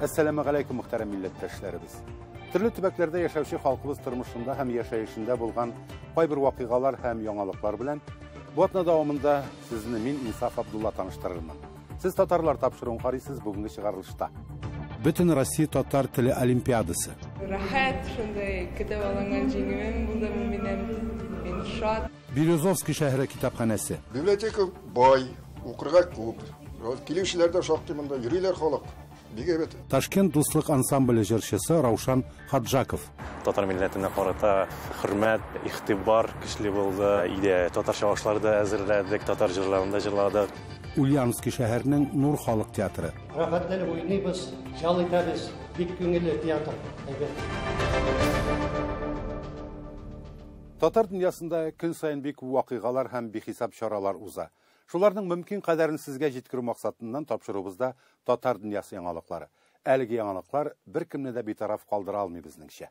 Әссәламегаләйкүм, мөхтәрәм милләттәшләребез. Төрле төбәкләрдә яшәүче халкыбыз тормышында һәм яшәешендә булган кайбер вакыйгалар һәм яңалыклар белән бу атна дәвамында сезне мин, Инсаф Абдулла, таныштырырмын. Сез татарлар тапшыруын карыйсыз бүгенге чыгарылышта. Бөтен Россия татар теле олимпиадасы. Рәхәт, шундый көтеп алынган җиңүем булды минем. Мин шат. Березовский шәһәре китапханәсе. Библиотека бай, укырга күп. Килүчеләр дә шактый монда, йөриләр халык. Бик әйбәт. Ташкент дуслык ансамбле җырчысы Раушан Хаджаков. Татар милләтенә карата хөрмәт, игътибар көчле булды. Өйдә татарча ашлар да әзерләдек, татар җырларын да җырладык. Ульяновский шәһәренең Нур халык театры. Рәхәтләнеп уйныйбыз, ял итәбез. Бик күңелле театр. Әйбәт. Татар дөньясында көн саен бик күп вакыйгалар һәм бихисап чаралар уза. Шуларның мөмкин кадәрен сезгә җиткерү максатыннан тапшыруыбызда татар дөньясы яңалыклары. Әлеге яңалыклар беркемне дә битараф калдыра алмый безнеңчә.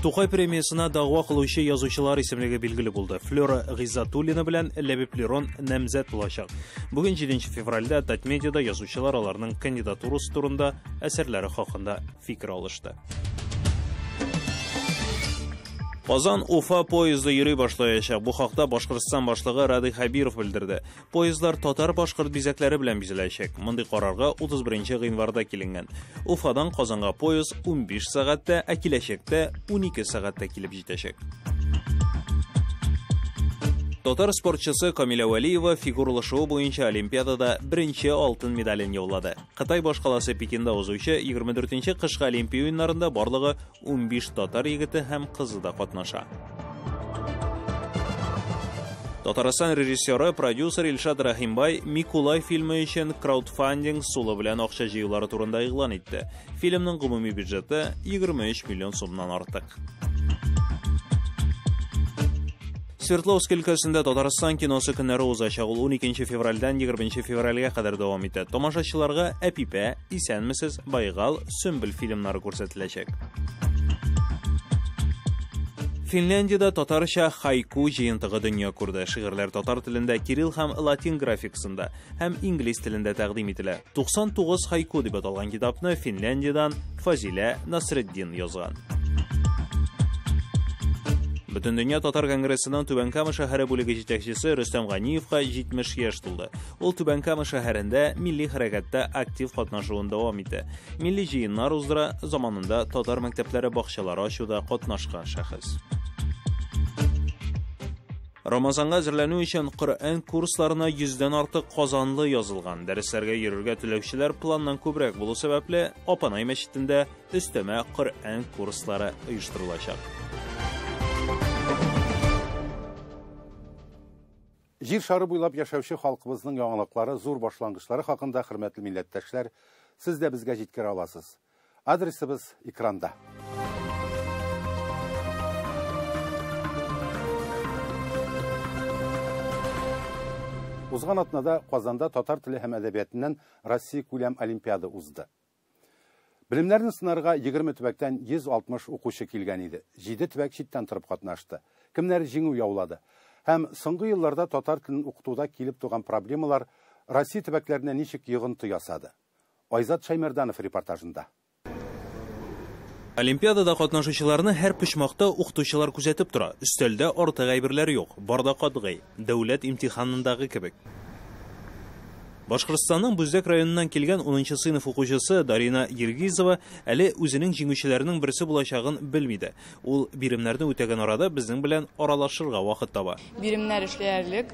Тукай премиясына дәгъва кылучы язучылар исемлеге билгеле булды. Флера Гыйззатуллина белән Ләбиб Лерон намзәт булачак. Бүген 7 февральдә Татмедиада язучылар аларның кандидатурасы турында, әсәрләре хакында фикер алышты. Казан Уфа поезды йөри башлаячак. Бу хакта Башкортстан башлыгы Радий Хәбиров белдерде. Поездлар татар-башкорт бизәкләре белән бизәләчәк. Мондый карарга 31 гыйнварда киленгән. Уфадан Казанга поезд 15 сәгатьтә, ә киләчәктә 12 сәгатьтә килеп җитәчәк. Татар спортчысы Камилә Вәлиева фигуралы шоу буенча Олимпиадада беренче алтын медален яулады. Кытай башкаласы Пекинда узучы 24 кышкы Олимпия уеннарында барлыгы 15 татар егете һәм кызы да катнаша. Татарстан режиссеры, продюсер Илшат Рәхимбай Микулай фильмы өчен краудфандинг сулы белән акча җыюлары турында игълан итте. Фильмның гомуми бюджеты 23 миллион сумнан артык. Свердловск өлкәсендә Татарстан киносы көннәре узачак. Ул 12 февральдән 20 февральгә кадәр дәвам итә. Тамашачыларга Әпипә, Исәнмесез, Байгал, Сөмбел фильмнары күрсәтеләчәк. Финляндиядә татарча хайку җыентыгы дөнья күрде. Шигырьләр татар телендә кирилл һәм латин графикасында һәм инглиз телендә тәкъдим ителә. 99 хайку дип аталган китапны Финляндиядән Фазилә Насретдин язган. Бөтендөнья татар конгрессының Түбән Кама шәһәре бүлеге җитәкчесе Рөстәм Ганиевка 70 яшь тулды. Ул Түбән Кама шәһәрендә милли хәрәкәттә актив катнашуын дәвам итә. Милли җыеннар уздыра, заманында татар мәктәпләре бакчалары ачуда катнашкан шәхес. Рамазанга әзерләнү өчен Коръән курсларына 100-дән артык казанлы язылган. Дәресләргә йөрергә теләүчеләр планнан күбрәк булу сәбәпле, Апанай мәчетендә өстәмә Коръән курслары оештырылачак. Җир шары буйлап яшәүче халкыбызның яңалыклары, зур башлангычлары хакында, хөрмәтле милләттәшләр, сез дә безгә җиткерә аласыз. Адресыбыз экранда. Узган атнада Казанда татар теле һәм әдәбиятыннан Россия күләм олимпиада узды. Белемнәрне сынарга 20 төбәктән 160 укучы килгән иде. 7 төбәк читтән торып катнашты. Кемнәр җиңү яулады? Һәм соңгы елларда татар телен укытуда килеп туган проблемалар Россия төбәкләренә ничек йогынты ясады? Айзат Шаймерданов репортажында. Олимпиадада катнашучыларны һәр почмакта укытучылар күзәтеп тора. Өстәлдә артык әйберләр юк, бар да катгый, дәүләт имтиханындагы кебек. Башкортстанның Бүздәк районыннан килгән 10 сыйныф укучысы Дарина Ергизова әле үзенең җиңүчеләрнең берсе булачагын белми дә. Ул биремнәрне үтәгән арада безнең белән аралашырга вакыт таба. Биремнәр эшләрлек,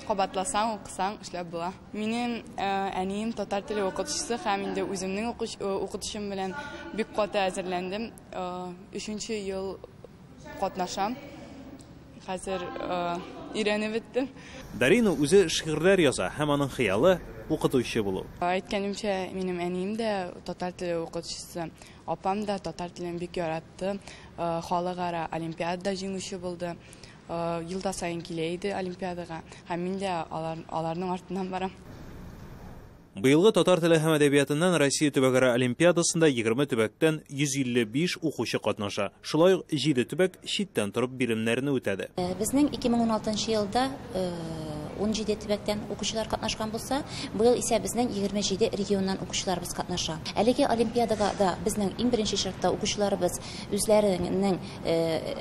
кабатласаң, укысаң, эшләп була. Минем әнием татар теле укытучысы һәм инде үземнең укытучым белән бик каты әзерләндем. 3 ел катнашам. Хәзер өйрәнеп беттем. Дарина үзе шигырьләр яза һәм аның хыялы укытучы булу. Әйткәнемчә, минем әнием дә татар теле укытучысы, апам да татар телен бик яратты. Халыкара олимпиадада җиңүче булды. Елда саен килә иде олимпиадага һәм мин дә аларның артыннан барам. Быелгы татар теле һәм әдәбиятыннан Россия төбәкара олимпиадасында 20 төбәктән 155 укучы катнаша. Шулай ук 7 төбәк читтән торып биремнәрне үтәде. Безнең 2016 елда 17 төбәктән укучылар катнашкан булса, быел исә безнең 27 регионнан укучыларыбыз катнаша. Әлеге олимпиадага да безнең иң беренче чиратта укучыларыбыз үзләренең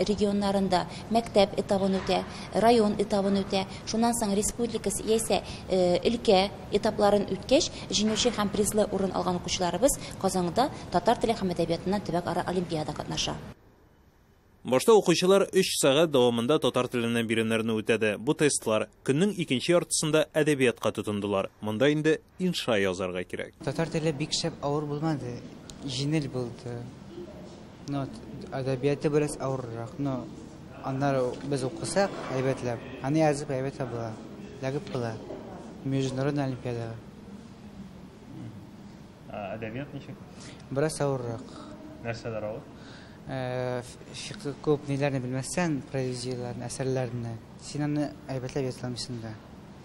регионнарында мәктәп этабын үтә, район этабын үтә, шуннан соң республикасы яисә өлкә этапларын үткәч, җиңүче һәм призлы урын алган укучыларыбыз Казанда татар теле һәм әдәбиятыннан төбәкара олимпиада катнаша. Башта укучылар 3 сәгать дәвамында татар теленнән биремнәрне үтәде. Бу тестлар көннең икенче яртысында әдәбиятка тотындылар. Монда инде инша язарга кирәк. Татар теле бик шәп авыр булмады, җиңел булды. Но әдәбияты бераз авыррак. Но аннары без укысак әйбәтләп, аны язып әйбәт була, лагып була. Международный олимпиадага. Әдәбият ничек? Бераз авыррак. Нәрсәләр авыр? Күп ниләрне белмәсән, произведениеләрне, әсәрләрне, син аны әйбәтләп яза алмыйсың да.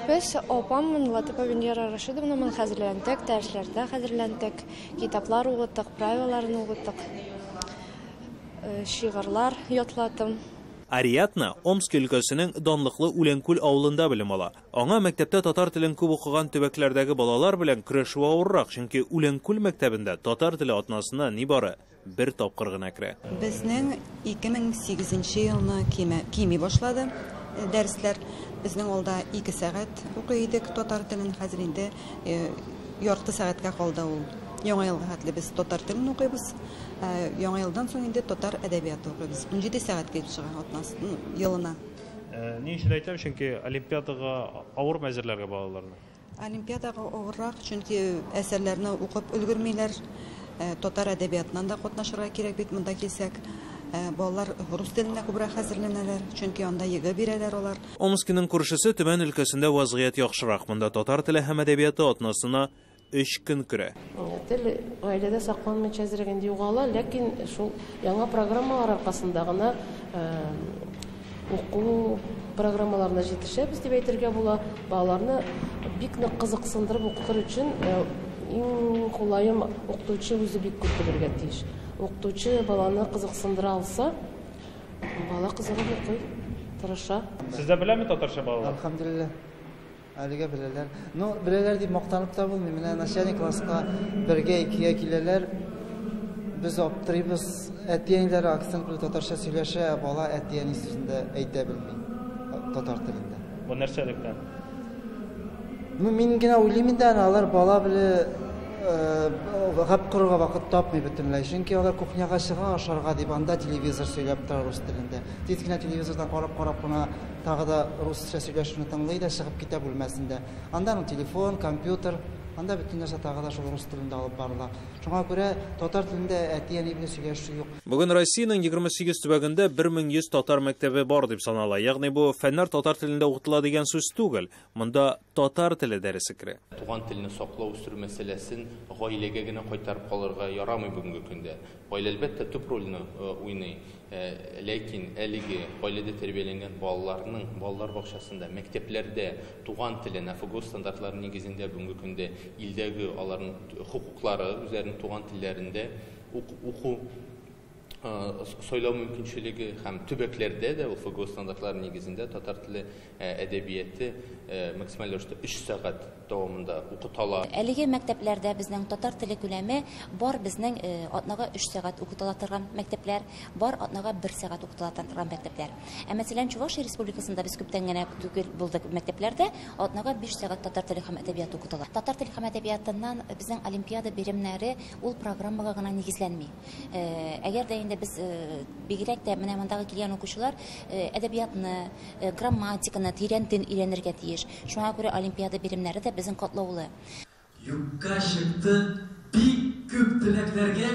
Без апам менән Латыпова Венера Рашидовна менән хәзерләндек, дәресләрдә хәзерләндек, китаплар укыттык, правилаларны укыттык, шигырьләр ятлаттым. Ариадна Омск өлкәсенең данлыклы Үләнкүл авылында белем ала. Аңа мәктәптә татар телен күп укыган төбәкләрдәге балалар белән көрәшү авыррак, чөнки Үләнкүл мәктәбендә татар теле атнасына нибары бер тапкыр гына керә. Безнең 2008 елны кими башлады дәресләр. Безнең алда 2 сәгать укый идек татар телен, хәзер инде ярты сәгатькә калды ул. Яңа елга хәтле без татар телен укыйбыз. Яңа елдан соң инде татар әдәбияты укыйбыз. 17 сәгать килеп чыга атнасы елына. Ни өчен әйтәм, чөнки олимпиадага авыр әзерләргә балаларны. Олимпиадага авыррак, чөнки әсәрләрне укып өлгермиләр. Татар әдәбиятыннан да катнашырга кирәк бит монда килсәк. Балалар рус теленә күбрәк хәзерләнәләр, чөнки анда ЕГЭ бирәләр алар. Омскиның күршесе Төмән өлкәсендә вазгыять яхшырак. Монда татар теле һәм әдәбияты атнасына 3 көн керә. Тел гаиләдә сакланмыйча әзрәк инде югала, ләкин шул яңа программалар аркасында гына уку программаларына җитешәбез дип әйтергә була. Балаларны бик нык кызыксындырып укытыр өчен иң кулае укытучы үзе бик күп белергә тиеш. Укытучы баланы кызыксындыра алса, бала кызыгып укый, тырыша. Сез дә беләме татарча балалар? Әлхәмдүлилләһ. Әлегә беләләр. Ну, беләләр дип мактанып та булмый. Менә начальник класска бергә икегә киләләр. Без аптырыйбыз. Әти-әниләре акцент белән татарча сөйләшә, ә бала әти-әни сүзен дә әйтә белми татар телендә. Бу нәрсәлектән? Ну, мин генә уйлыйм инде, алар бала белән гәп корырга вакыт тапмый бөтенләй. Чөнки алар кухняга чыга ашарга дип, анда телевизор сөйләп тора рус телендә. Тиз генә телевизордан карап-карап кына тагы да русча сөйләшүне тыңлый да чыгып китә бүлмәсендә. Анда аның телефон, компьютер, анда бөтен нәрсә тагы да шул рус телендә алып барыла. Шуңа күрә татар телендә әти-әни белән сөйләшү юк. Бүген Россиянең 28 төбәгендә 1100 татар мәктәбе бар дип санала. Ягъни бу фәннәр татар телендә укытыла дигән сүз түгел. Монда татар теле дәресе керә. Туган телне саклау, үстерү мәсьәләсен гаиләгә генә кайтарып калырга ярамый бүгенге көндә. Гаилә әлбәттә төп рольне уйный. Ләкин әлеге гаиләдә тәрбияләнгән балаларның балалар бакчасында, мәктәпләрдә туган телен ФГО стандартлары нигезендә бүгенге көндә илдәге аларның хокуклары, үзләренең туган телләрендә уку сайлау мөмкинчелеге һәм төбәкләрдә дә ул ФГО стандартлары нигезендә татар теле әдәбияты максималь рәвештә 3 сәгать дәвамында укытыла. Әлеге мәктәпләрдә безнең татар теле күләме бар, безнең атнага 3 сәгать укытыла торган мәктәпләр, бар атнага 1 сәгать укытыла торган мәктәпләр. Ә мәсәлән, Чувашия Республикасында без күптән генә түгел булдык мәктәпләрдә атнага 5 сәгать татар теле һәм әдәбияты укытыла. Татар теле һәм әдәбиятыннан безнең олимпиада биремнәре ул программага гына нигезләнми. Әгәр дә инде без бигрәк тә менә мондагы килгән укучылар әдәбиятны, грамматиканы тирәнтен өйрәнергә тиеш. Шуңа күрә олимпиада биремнәре дә безнең катлаулы. Юкка чыкты бик күп теләкләргә,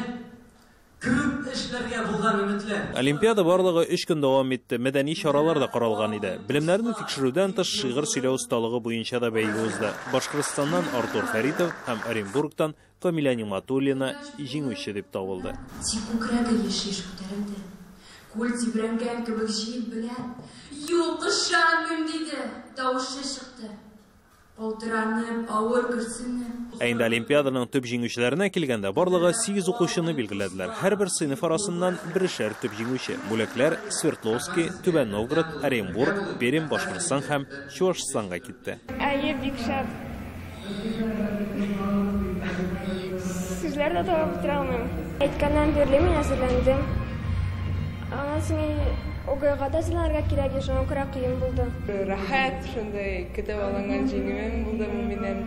күп эшләргә булган өметләр. Олимпиада барлыгы 3 көн дәвам итте. Мәдәни чаралар да каралган иде. Белемнәрне тикшерүдән тыш шигырь сөйләү осталыгы буенча да бәйге узды. Башкортстаннан Артур Фәритов һәм Оренбургтан Камилә Ниматуллина җиңүче дип табылды. Тик күкрәге еш-еш күтәрелде. Күл тибрәнгән кебек җил белән, юк, ышанмыйм диде, тавышы чыкты. Калтыранып, авыр көрсенеп. Ә инде олимпиаданың төп җиңүчеләренә килгәндә, барлыгы 8 укучыны билгеләделәр. Һәрбер сыйныф арасыннан берешәр төп җиңүче. Бүләкләр Свердловский, Түбән Новгород, Оренбург, Пермь, Башкортстан һәм Чуашстанга китте. Әйе, бик шәп. Сүзләр дә табып бетерә алмыйм. Әйткәннән бирле мин әзерләндем. Аннан соң ОГЭга да әзерләнергә кирәк, шуңа күрә кыен булды. Рәхәт, шундый көтеп алынган җиңүем булды бу минем.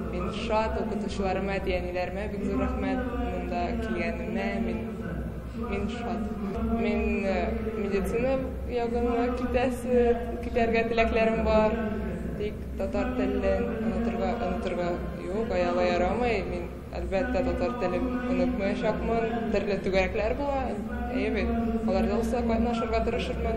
Мин шат, укытучыларыма, әти-әниләремә бик зур рәхмәт монда килгәнемә. Мин шат. Мин медицина ягына китәсе, китәргә теләкләрем бар. Тик татар телен онытырга юк, аяла ярамый. Мин әлбәттә татар телен онытмаячакмын. Төрле түгәрәкләр була. Әйе бит, аларда булса катнашырга тырышырмын.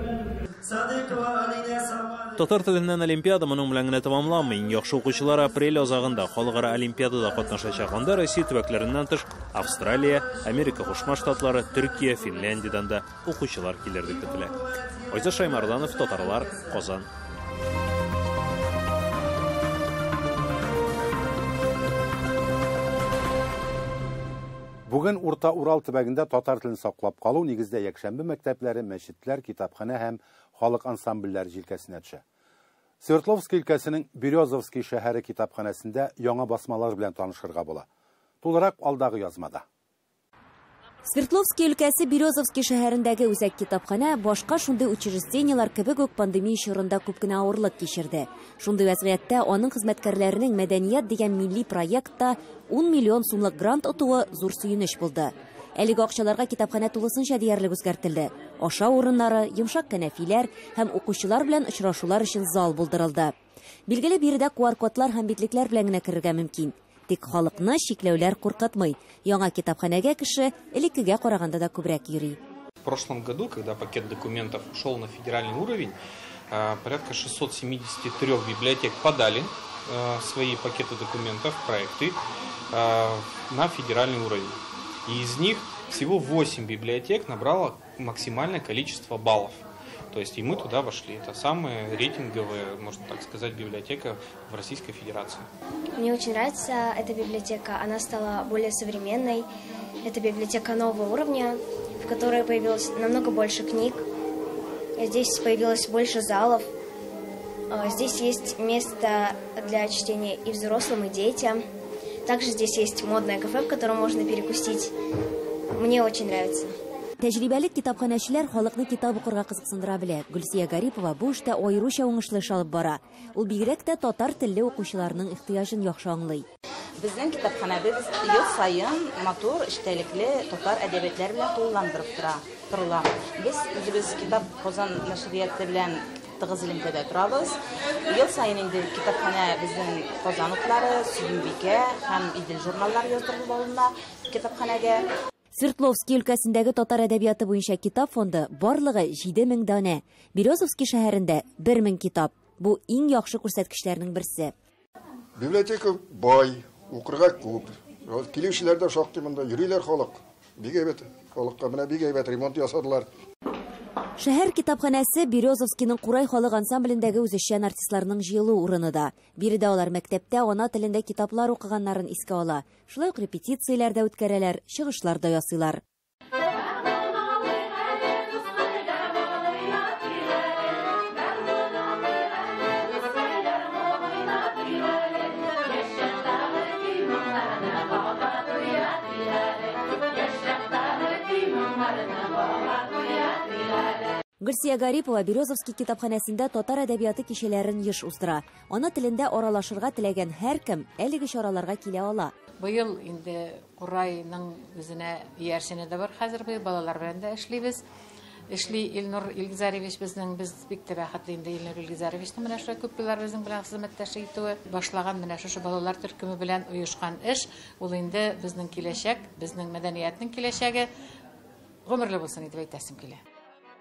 Татар теленнән олимпиада моның белән генә тәмамланмый. Иң яхшы укучылар апрель азагында халыкара олимпиадада катнашачак. Анда Россия төбәкләреннән тыш Австралия, Америка Кушма Штатлары, Төркия, Финляндиядән дә укучылар килер дип көтелә. Айзат Шаймарданов, Татарлар, Казан. Бүген Урта Урал төбәгендә татар телен саклап калу нигездә якшәмбе мәктәпләре, мәчетләр, китапханә һәм халык ансамбльләре җилкәсенә төшә. Свердловск өлкәсенең Березовский шәһәре китапханәсендә яңа басмалар белән танышырга була. Тулырак алдагы язмада. Свердловский өлкәсе Березовский шәһәрендәге үзәк китапханә башка шундый учреждениелар кебек үк пандемия чорында күп кенә авырлык кичерде. Шундый вәзгыятьтә аның хезмәткәрләренең мәдәният дигән милли проектта 10 миллион сумлык грант отуы зур сөенеч булды. Әлеге акчаларга китапханә тулысынча диярлек үзгәртелде. Ашау урыннары, йомшак кәнәфиләр һәм укучылар белән очрашулар өчен зал булдырылды. Билгеле, биредә QR-кодлар һәм битлекләр белән генә керергә мөмкин. Тик халыкны чикләүләр куркытмый. Яңа китапханәгә кеше элеккегә караганда да күбрәк йөри. В прошлом году, когда пакет документов ушел на федеральный уровень, порядка 673 библиотек подали свои пакеты документов, проекты на федеральный уровень. И из них всего 8 библиотек набрало максимальное количество баллов. То есть и мы туда вошли. Это самая рейтинговая, можно так сказать, библиотека в Российской Федерации. Мне очень нравится эта библиотека. Она стала более современной. Это библиотека нового уровня, в которой появилось намного больше книг. Здесь появилось больше залов. Здесь есть место для чтения и взрослым, и детям. Также здесь есть модное кафе, в котором можно перекусить. Мне очень нравится. Тәҗрибәле китапханәчеләр халыкны китап укырга кызыксындыра белә. Гөлсия Гарипова бу эштә аеруча уңышлы эш алып бара. Ул бигрәк тә татар телле укучыларның ихтыяҗын яхшы аңлый. Безнең китапханәбез ел саен матур, эчтәлекле татар әдәбиятләре белән тулыландырып торыла. Без үзебез китап Казан нәшрияты белән тыгыз элемтәдә торабыз. Ел саен инде китапханә безнең Казан утлары, Сөембикә һәм Идел журналлары яздырылып алына китапханәгә. Свердловский өлкәсендәге татар әдәбияты буенча китап фонды барлыгы 7000 данә. Березовский шәһәрендә 1000 китап. Бу иң яхшы күрсәткечләрнең берсе. Библиотека бай, укырга күп. Килүчеләр дә шактый монда, йөриләр халык. Бик әйбәт, халыкка менә бик әйбәт ремонт ясадылар. Шәһәр китапханәсе Березовскийның Курай халык ансамблендәге үзешчән артистларның җыелу урыны да. Биредә алар мәктәптә ана телендә китаплар укыганнарын искә ала. Шулай ук репетицияләр дә үткәрәләр, чыгышлар да ясыйлар. Гөлсия Гарипова Березовский китапханәсендә татар әдәбияты кичәләрен еш уздыра. Ана телендә аралашырга теләгән һәркем әлеге чараларга килә ала. Быел инде Курайның үзенә иярчене дә бар. Хәзер быел балалар белән дә эшлибез. Эшли Илнур Илгизарович безнең, без бик тә бәхетле инде Илнур Илгизаровичның менә шулай күп еллар безнең белән хезмәттәшлек итүе. Башлаган менә шушы балалар төркеме белән оешкан эш, ул инде безнең киләчәк, безнең мәдәниятнең киләчәге гомерле булсын дип әйтәсем килә.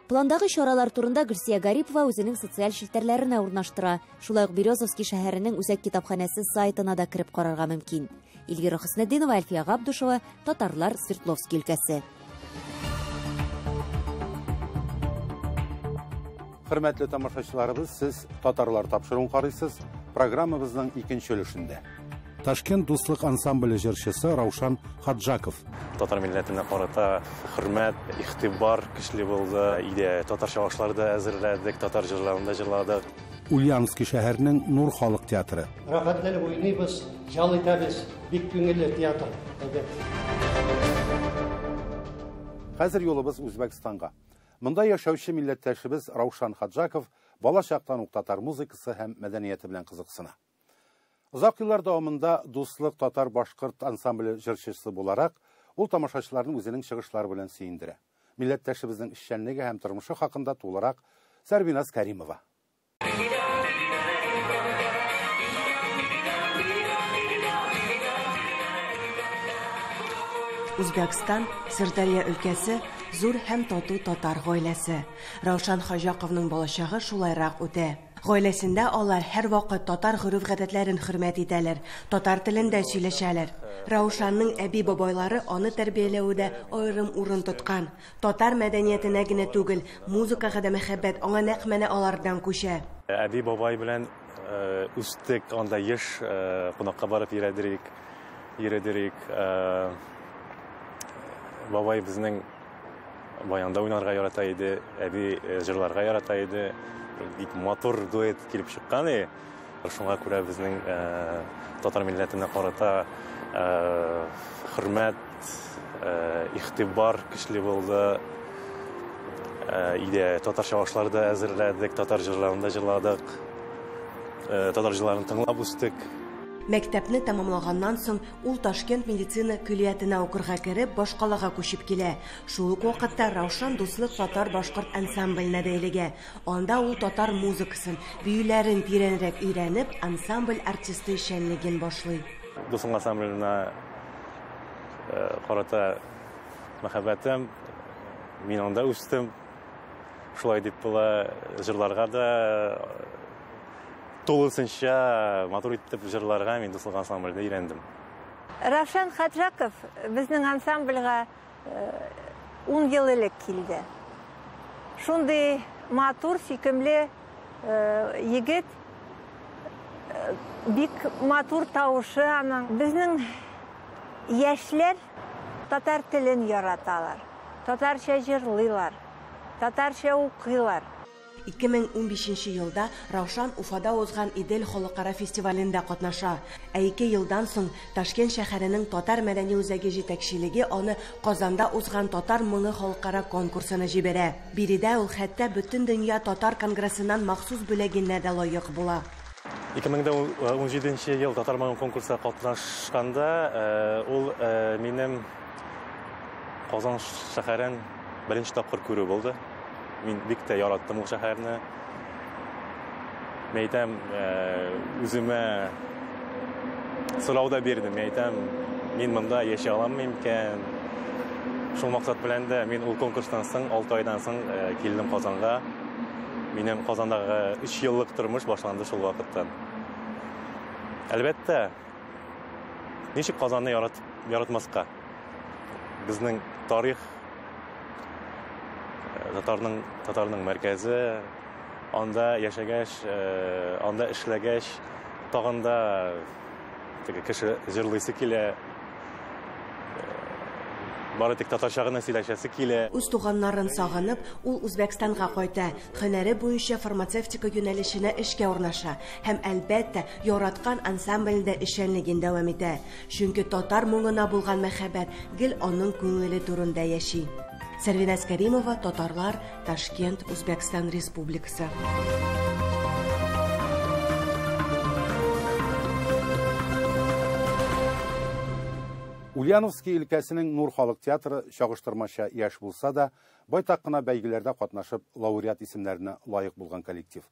Пландагы чаралар турында Гөлсия Гарипова үзенең социаль челтәрләренә урнаштыра. Шулай ук Березовский шәһәренең үзәк китапханәсе сайтына да кереп карарга мөмкин. Эльвира Хөснетдинова, Әлфия Габдушева, Татарлар, Свердловский өлкәсе. Хөрмәтле тамашачыларыбыз, сез Татарлар тапшыруын карыйсыз. программабызның икенче өлешендә. Ташкент дуслык ансамбле җырчысы Раушан Хаджаков. Татар милләтенә карата хөрмәт, игътибар көчле булды. Өйдә татарча ашлар да әзерләдек, татар җырларын да җырладык. Ульяновский шәһәренең Нур халык театры. Рәхәтләнеп уйныйбыз, ял итәбез. Бик күңелле театр, әйбәт. Хәзер юлыбыз Үзбәкстанга. Монда яшәүче милләттәшебез Раушан Хаджаков бала чактан ук татар музыкасы һәм мәдәнияте белән кызыксына. Озак еллар дәвамында Дуслык татар-башкорт ансамбле җырчысы буларак, ул тамашачыларны үзенең чыгышлары белән сөендерә. Милләттәшебезнең эшчәнлеге һәм тормышы хакында тулырак Сәрбиназ Каримова. Үзбәкстан, Сырдарья өлкәсе зур һәм тату татар гаиләсе. Раушан Хаҗаковның балачагы шулайрак үтә. Гаиләсендә алар һәрвакыт татар гореф-гадәтләрен хөрмәт итәләр, татар телендә сөйләшәләр. Раушанның әби-бабайлары аны тәрбияләүдә аерым урын тоткан. Татар мәдәниятенә генә түгел, музыкага да мәхәббәт аңа нәкъ менә алардан күчә. Әби-бабай белән үстек, анда еш кунакка барып йөрәдерик. Бабай безнең баянда уйнарга ярата иде, әби җырларга ярата иде. Бик матур дуэт килеп чыккан иде. Шуңа күрә безнең татар милләтенә карата хөрмәт, игътибар көчле булды. Өйдә татарча ашлар да әзерләдек, татар җырларын да җырладык. Татар җырларын тыңлап үстек. Мәктәпне тәмамлаганнан соң ул Ташкент медицина көллиятенә укырга кереп, башкалага күчеп килә. Шул ук вакытта Раушан Дуслык татар-башкорт ансамбленә дә эләгә. Анда ул татар музыкасын, биюләрен тирәнрәк өйрәнеп, ансамбль артисты эшчәнлеген башлый. Дуслык ансамбленә карата мәхәббәтем, мин анда үстем. Шулай дип була, җырларга да тулысынча матур итеп җырларга мин Дуслык ансамблендә өйрәндем. Равшан Хаджаков безнең ансамбльгә 10 ел элек килде. Шундый матур, сөйкемле егет, бик матур тавышы аның. Безнең яшьләр татар телен яраталар, татарча җырлыйлар, татарча укыйлар. 2015 елда Раушан Уфада узган Идел халыкара фестивалендә катнаша. Ә 2 елдан соң Ташкент шәһәренең татар мәдәни үзәге җитәкчелеге аны Казанда узган Татар моңы халыкара конкурсына җибәрә. Биредә ул хәтта Бөтендөнья татар конгрессыннан махсус бүләгенә дә лаек була. 2017 ел Татар моңы конкурсына катнашканда ул минем Казан шәһәрен беренче тапкыр күрү булды. Мин бик тә яраттым ул шәһәрне. Мин әйтәм, үземә сорау да бирдем. Мин әйтәм, мин монда яши аламмы икән? Шул максат белән дә мин ул конкурстан соң, 6 айдан соң килдем Казанга. Минем Казандагы 3 еллык тормыш башланды шул вакыттан. Әлбәттә, ничек Казанны яратмаска? Безнең тарих, татарның мәркәзе, анда яшәгәч, анда эшләгәч, тагын да теге кеше җырлыйсы килә, бары тик татарча гына сөйләшәсе килә. Үз туганнарын сагынып, ул Үзбәкстанга кайта. Һөнәре буенча фармацевтика юнәлешенә эшкә урнаша һәм әлбәттә яраткан ансамблендә эшчәнлеген дәвам итә. Чөнки татар моңына булган мәхәббәт гел аның күңеле турында яши. Сәрвиназ Каримова, Татарлар, Ташкент, Үзбәкстан Республикасы. Ульяновский өлкәсенең Нур халык театры чагыштырмача яшь булса да, байтак кына бәйгеләрдә катнашып лауреат исемнәренә лаек булган коллектив.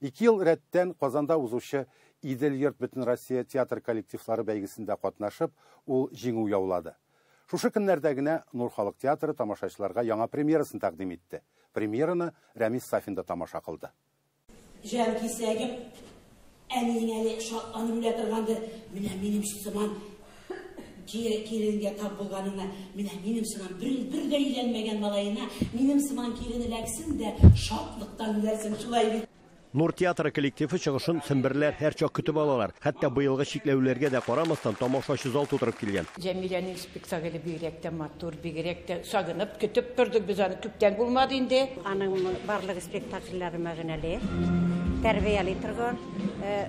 2 ел рәттән Казанда узучы Идел йорт Бөтенроссия театр коллективлары бәйгесендә катнашып, ул җиңү яулады. Шушы көннәрдә генә Нур халык театры тамашачыларга яңа премьерасын тәкъдим итте. Премьераны Рәмис Сафин да тамаша кылды. Җан кисәгем, әниең әле шатланып үлә торгандыр. Менә минем сыман киленгә тап булганына, менә минем сыман бер дә өйләнмәгән малаена, минем сыман килен эләксен дә шатлыктан үләрсең, шулай бит. Нур театры коллективы чыгышын семберләр һәрчак көтеп алалар. Хәтта быелгы чикләүләргә дә карамастан тамашачы зал тутырып килгән. Җәмиләнең спектакле бигрәк тә матур, бигрәк тә сагынып көтеп тордык без аны, күптән булмады инде. Аның барлык спектакльләре мәгънәле, тәрбияли торган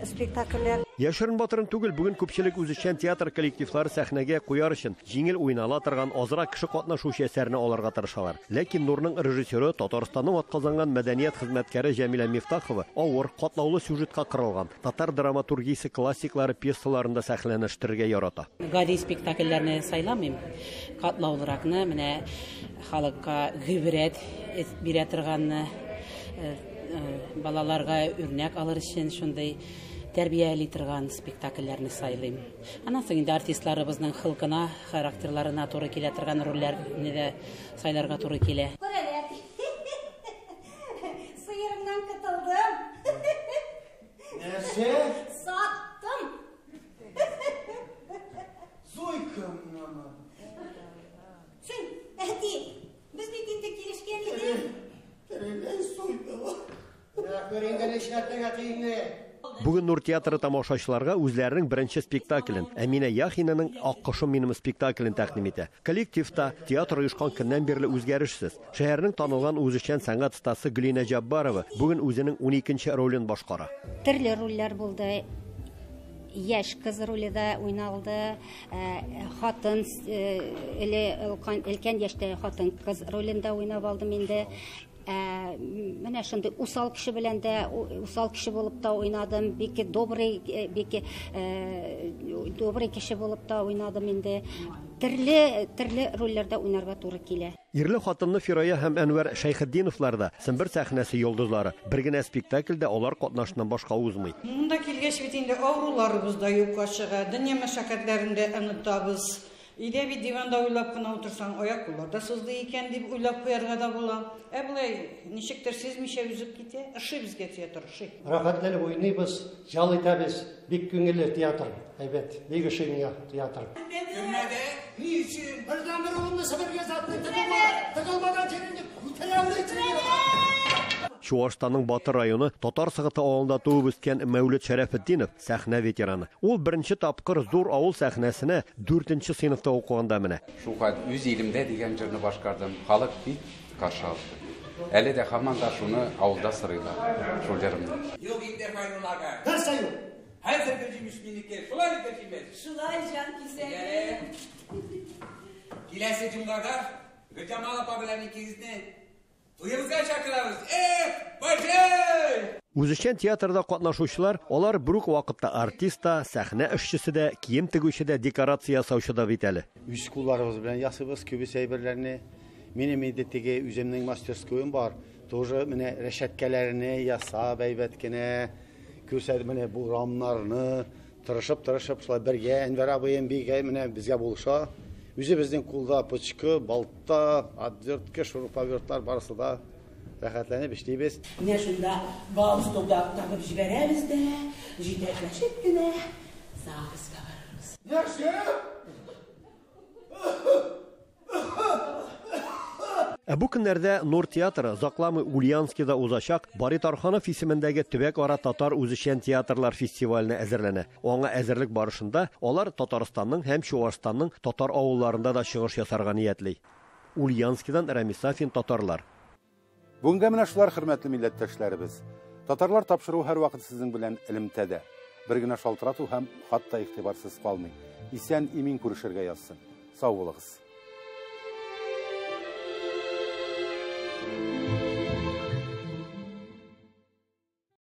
спектакльләр. Яшерен батырын түгел, бүген күпчелек үзешчән театр коллективлары сәхнәгә куяр өчен җиңел уйнала торган азрак кеше катнашучы әсәрне алырга тырышалар. Ләкин Нурның режиссеры Татарстанның атказанган мәдәният хезмәткәре Җәмилә Мифтахова авыр, катлаулы сюжетка корылган татар драматургиясе классиклары пьесаларында сәхнәләштерергә ярата. Гади спектакльләрне сайламыйм. Катлаулыракны, менә халыкка гыйбрәт бирә торганны, балаларга үрнәк алыр өчен шундый тәрбияли торган спектакльләрне сайлыйм. Аннан соң инде артистларыбызның холкына, характерларына туры килә торган рольләрне дә сайларга туры килә. Сыерымнан котылдым. Нәрсә? Саттым. Зойка мама. Син, әти, без бит инде килешкән идек. Тереләй суйдылар. Бүген Нур театры тамашачыларга үзләренең беренче спектаклен, Әминә Яхинаның Аккошым минем спектаклен тәкъдим итә. Коллективта театр оешкан көннән бирле үзгәрешсез. Шәһәрнең танылган үзешчән сәнгать остасы Гөлинә Җаббарова бүген үзенең 12нче ролен башкара. Төрле рольләр булды. Яшь кыз роле дә уйналды, хатын, өлкән яшьтәге хатын кыз ролен дә уйнап алдым инде. Менә шундый усал кеше белән дә, усал кеше булып та уйнадым, бик добрый, бик добрый кеше булып та уйнадым инде. Төрле, төрле рольләрдә уйнарга туры килә. Ирле хатынлы Фирая һәм Әнвәр Шәйхетдиновлар да Сембер сәхнәсе йолдызлары. Бер генә спектакльдә алар катнашыннан башка узмый. Монда килгәч бит инде авыруларыбыз да юкка чыга, дөнья мәшәкатьләрен дә онытабыз. Өйдә бит диванда уйлап кына утырсаң, аяк-куллар да сызлый икән дип уйлап куярга да була. Ә болай ничектер сизмичә үзеп китә. Ошый безгә театр, ошый. Рәхәтләнеп уйныйбыз, ял итәбез. Бик күңелле театр. Әйбәт, бик ошый миңа театр. Төрмәдә ни өчен? Бердәнбер улымны Себергә озаттым. Тыгылмаган җиреңне үтерәм. Чуашстанның Батыр районы Татар Сыгыты авылында туып үскән Мәүлет Шәрәфетдинов сәхнә ветераны. Ул беренче тапкыр зур авыл сәхнәсенә 4нче сыйныфта укыганда менә. Шуга үз илемдә дигән җырны башкардым. Халык бик каршы алды. Әле дә һаман да шуны авылда сорыйлар, шул җырымны. Юк инде Хайруллага. Нәрсә юк? Хәзерге җимеш минеке, шулай итә җимеш. Шулай җан кисәге. Киләсе җомгага Гөлҗамал апа белән икегезне туебызга чакырабыз. Эх, баҗай! Үзешчән театрда катнашучылар, алар бер үк вакытта артист та, сәхнә эшчесе дә, кием тегүче дә, декорация ясаучы да бит әле. Үз кулларыбыз белән ясыйбыз күбесе әйберләрне. Минем инде теге үземнең мастерскоем бар. Тоже менә рәшәткәләрне ясап әйбәт кенә күрсәт, менә бу рамнарны тырышып-тырышып шулай бергә Әнвәр абыем бик менә безгә булыша. Үзебезнең кулда пычкы, балта, отвертка, шуруповертлар барысы да рәхәтләнеп эшлибез. Менә шунда галстук да тагып җибәрәбез дә, җитәкләшеп кенә ЗАГСка барырбыз. Нәрсә? Ә бу көннәрдә Нур театры озакламый Ульяновскида узачак Бари Тарханов исемендәге төбәк-ара татар үзешчән театрлар фестиваленә әзерләнә. Аңа әзерлек барышында алар Татарстанның һәм Чуашстанның татар авылларында да чыгыш ясарга ниятли. Ульяновскидан Рәмис Сафин, Татарлар. Бүгенгә менә шулар, хөрмәтле милләттәшләребез. Татарлар тапшыруы һәрвакыт сезнең белән элемтәдә. Бер генә шалтырату һәм хат та игътибарсыз калмый. Исән имин күрешергә язсын. Сау булыгыз.